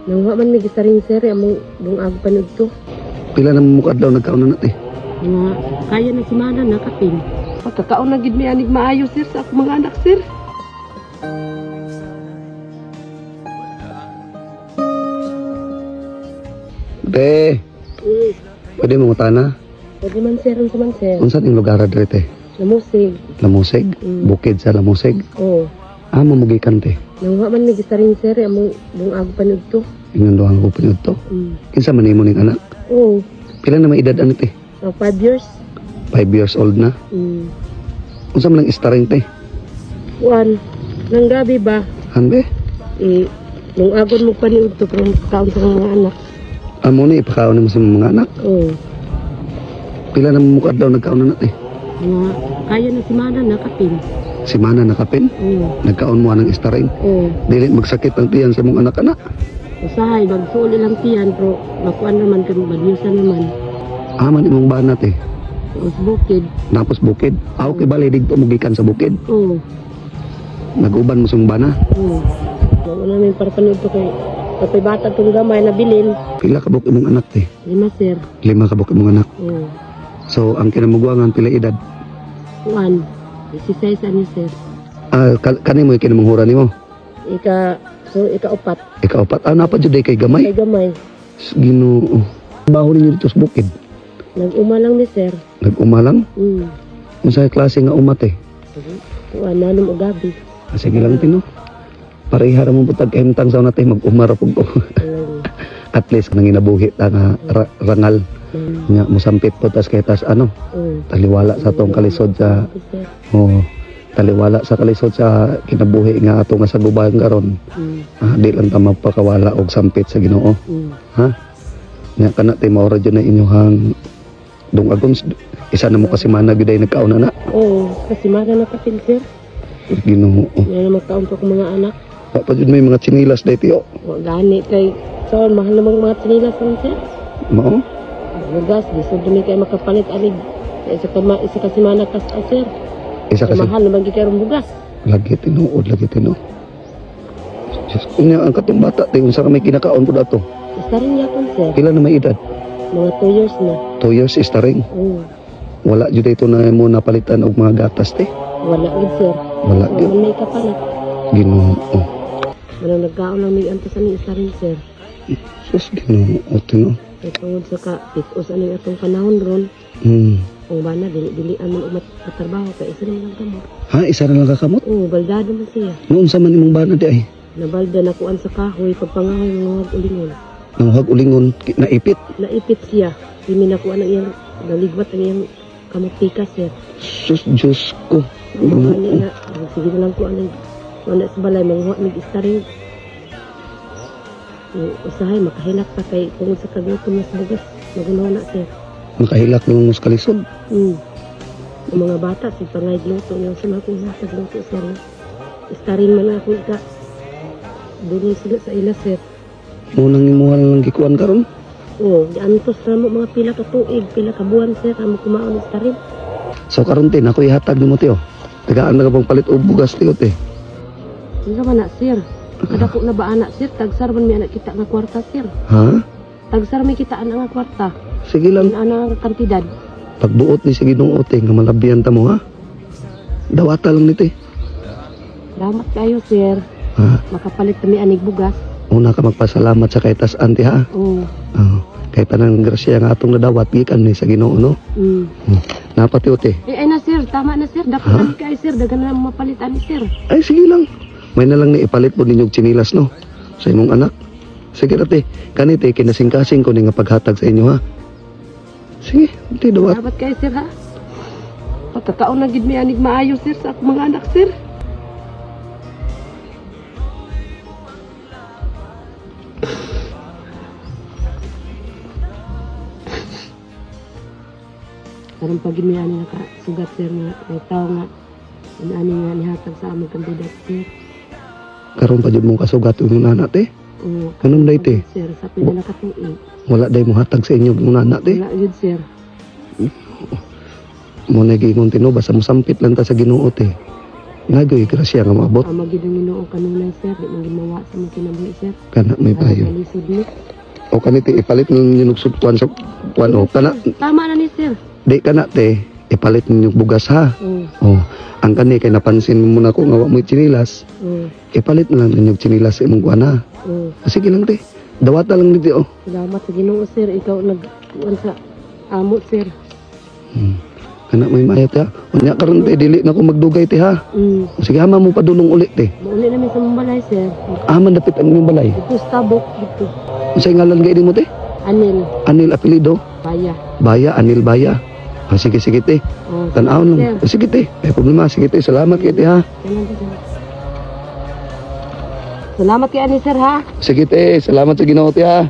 Nangwa man mi gistarin sir, among bungag panud to. Pila na mo kadlaw nagkaon na te? Nga kaya na semana na kapin. Pagkakaon na gid mi anig maayo sir sa akong mga anak sir. Te, pwede mo ngutana? Pwede man sir, unsa man sir. Unsa ning lugar diri te? Namusig. Lamusig? Mm. Bukid sa Lamusig? Oo. Ah, mamugikan te. Nangwa man mi gistarin sir, among bungag panud to. Ingon duhang ko pud to. Kinsa man nimo ning anak? Oo. Pila na may edad ani te? 5 years. 5 years old na. Unsa man ang istaring te? Kuan, nang gabi ba? Hanbe? Eh, nung agon mo paniud to pero kaon sa mga anak. Amo ni ipakaon nimo sa imong mga anak. Oo. Pila na mo kadlaw nagkaon na te? Nga kaya na semana na kapin. Simana nakapin? Oo. Nagkaon mo anang istaring? Oo. Dili magsakit ang tiyan sa imong anak ana. Usahay, magsuol ilang tiyan, pero makuan naman kami, bagyusan naman. Aman imong bana te. Sa bukid. Napos bukid. Aw kay bali didto mo gikan sa bukid. Oo. Nag-uban mo sa imong bana. Oo. Wala namin para panood to kay kapay bata tong gamay na bilin. Pila ka buok imong anak te? 5 sir. 5 ka buok imong anak. Oo. So ang kinamugwangan pila edad? Kuan. 16 anyo sir. Ah, kani mo kinamanghura nimo? Ika, so ika-4. Ika-4. Ah, napa jud kay gamay. Kay gamay. Ginoo. Baho ninyo dito sa bukid. Nag-uma lang ni sir. Nag-uma lang? Unsa klase nga uma te? Kuan, nanom og gabi. Ah, sige lang tino. Pareha ra mo putag kahimtang sa una te, mag-uma ra pud ko. At least nanginabuhi ta nga rangal nga mosampit po tas kay tas ano, taliwala sa atong kalisod sa oh, taliwala sa kalisod sa kinabuhi nga ato nga saguban karon. Ah, di lang ta magpakawala og sampit sa Ginoo. Ha? Nya kana te mao ra jud na inyuhang dungagon, isa na mo kasi mana gyud ay nagkaon na na. Oo, kasi mana na kapil sir. Ginoo. Nya na magkaon pa akong mga anak. Wa pa jud may mga tsinilas day tiyo. Wa gani kay so mahal namang mga tsinilas ron sir. Mao? Bugas, di sa dumi kay makapalit anig isa ka semana kas sir. Isa kasi mahal naman gyud karon bugas. Lagi tinuod, lagi tinuod. Diyos ko niya, ang katong bata, te, unsa ka may kinakaon po dato? Isa rin yapon sir. Pila na may edad? Mga 2 years na. 2 years isa rin. Oo. Wala jud ito na mo napalitan og mga gatas te. Wala gid sir. Wala gid. Wala may kapalit. Ginoo. Walang nagkaon lang may antos ani isa rin sir. Sus, Ginoo tinuod. Kay tungod sa ka pitos ani atong panahon ron. Ang bana dili-dili aman umat katrabaho kay isa na lang kamot. Ha, isa na lang ka kamot? Oo, baldado man siya. Noon sa man imong bana di ay? Nabalda na kuan sa kahoy pagpangahoy nanguhag ulingon. Nanguhag ulingon, naipit? Naipit siya. Di mi nakuan ang iyang naligwat ang iyang kamot tika sir. Sus, Diyos ko. Ano na, sige na lang kuan ang wala sa balay manguha mig istaring. Usahay makahilak pa kay tungod sa kagutom mas bugas magunaw na sir. Makahilak ng mas kalisod. Ang mga bata si pangay luto niya sa mga kuha sa luto sir. Istarin man ako ka. Doon sila sa ila sir. Munang imuha lang gikuan karon. Oo, antos na mo mga pila ka tuig, pila ka buwan sir, amo kumaon istarin. So karon tin ako ihatag nimo tiyo. Tagaan na ka pang palit og bugas tiyo te. Unsa man na sir? Kadako na ba anak sir? Tagsar man mi anak kita nga kwarta sir. Ha? Tagsar may kita anak nga kwarta. Sige lang. Ana nga kantidad. Pagbuot ni sa Ginoo te nga malabian ta mo ha. Dawata lang ni te. Salamat kayo sir. Ha? Makapalit kami anig bugas. Una ka magpasalamat sa kay tas ante ha. Oo. Oh, kay tanang grasya nga atong nadawat gikan ni sa Ginoo no. Napati te. Eh ay na sir, tama na sir. Dako na kay sir, dagan na mapalit ani sir. Ay sige lang. May na lang ni ipalit po ninyo og tsinilas no sa imong anak. Sige ra te, kani te kinasingkasing ko ni nga paghatag sa inyo ha. Sige, te dawat. Dapat kay sir ha. Pagkakaon na gid mi anig maayo sir sa akong mga anak sir. Karon pag gid mi ani nakasugat sir nga may tawo nga ani nga nihatag sa among kandidat sir. Karon pa jud mong kasugat imong nana te. Oo. Anong day te? Sir, sa pila na katuig. Wala day mo hatag sa inyo imong nana te. Wala yun sir. Mo na giingon tino basta mosampit lang ta sa Ginoo te. Nagoy grasya nga maabot. Ama gid ang Ginoo kanunay, sir, di man gimawa sa mga kinabuhi, sir. Kana may payo. Kalisod ni. O kani te, ipalit ninyo og kuan sa kuan o kana. Tama na ni, sir. Di kana te, ipalit ninyo bugas ha. Oh. Oh, ang kani kay napansin mo na ko nga wa mo'y tsinilas. Ipalit na lang ninyo og tsinilas sa imong kuan ha. Oh. Sige lang te. Dawata lang dito oh. Salamat sa Ginoo, sir, ikaw nag kuan sa amo, sir. Kana may maayo te ha. Unya karon te, dili na ko magdugay te ha. Sige, ama mo padulong uli te. Mauli namin sa mong balay, sir. Aman dapit ang inyong balay. Dito sa tabok dito. Unsay ngalan gay nimo te? Anil. Anil apelyido? Baya. Baya, Anil Baya. Ah, sige, sige te. Oh, Tan-awon lang. sir. Oh, sige te. May problema. Sige te. Salamat kay te ha. Salamat, sir. Salamat kay ani, sir, ha. Sige te. Salamat sa Ginoo te ha.